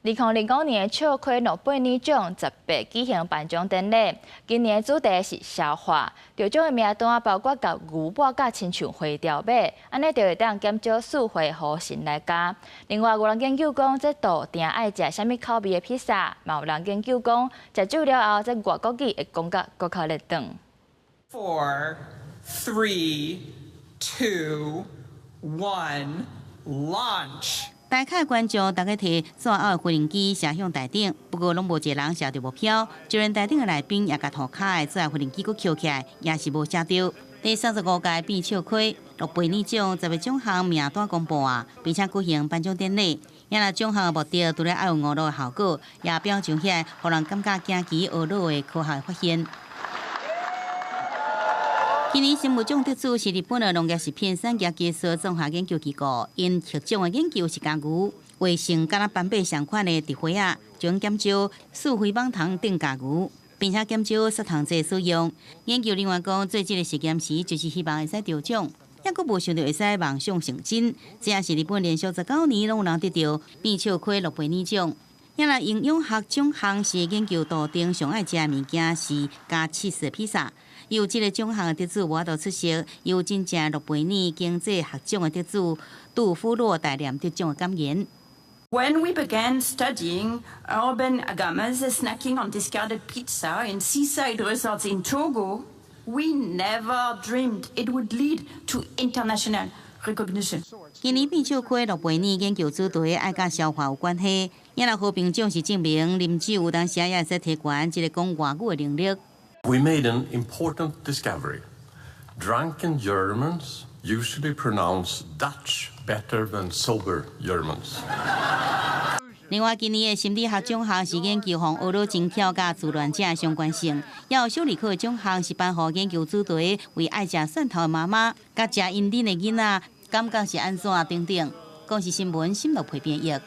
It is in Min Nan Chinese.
2025年的笑溪諾貝爾獎18舉行頒獎典禮，今年的主題是消化。得獎的名單包括共牛抹甲親像花雕馬，按呢就會當減少四回予神來加。另外有人研究講，這肚定愛食啥物口味的披薩，嘛有人研究講，食酒了後，這外國語會講甲閣較輪轉。 Four, three, two, one, launch. 台下觀眾逐家提紙仔的飛行機射向台頂，不過攏無一個人射著目標。就連台頂的來賓也共塗跤的紙仔飛行機閣抾起來，也是無射著。第35屆變笑溪諾貝爾獎十个獎項名單公布啊，並且舉行頒獎典禮。也若獎項的目的，除了愛有娛樂的效果，也表彰遐予人感覺驚奇懊惱的科學發現。今年生物獎得主是日本的農業食品產業技術綜合研究機構，𪜶獲獎的研究是共牛畫成敢若斑馬相款的特花仔，將減少四非蠓蟲頂咬牛，並且減少殺蟲劑使用。研究人員講，做這个實驗時，就是希望會使得獎，猶閣無想著會使夢想成真。這也是日本連續19年攏有人得著變笑溪諾貝爾獎。也若營養學獎項是研究肚頂上愛食的物件是加起司的披薩。有這个獎項的得主無法度出席，由真正諾貝爾經濟學獎的得主杜夫洛代念得獎的感言。 When we began studying urban agamas snacking on discarded pizza in seaside resorts in Togo, we never dreamed it would lead to international recognition. 今年變笑溪諾貝爾研究主題愛佮消化有關係，也若和平獎是證明啉酒有當時也會使提懸這个講外語的能力。 We made an important discovery. Drunken Germans usually pronounce Dutch better than sober Germans. 另外，今年的心理學獎項是研究予懊惱精巧佮自戀者的相關性，也有小兒科的獎項是頒予研究主題為愛食蒜頭的媽媽，佮食𪜶奶的囡仔感覺是按怎等等。公視新聞，新樂配編譯。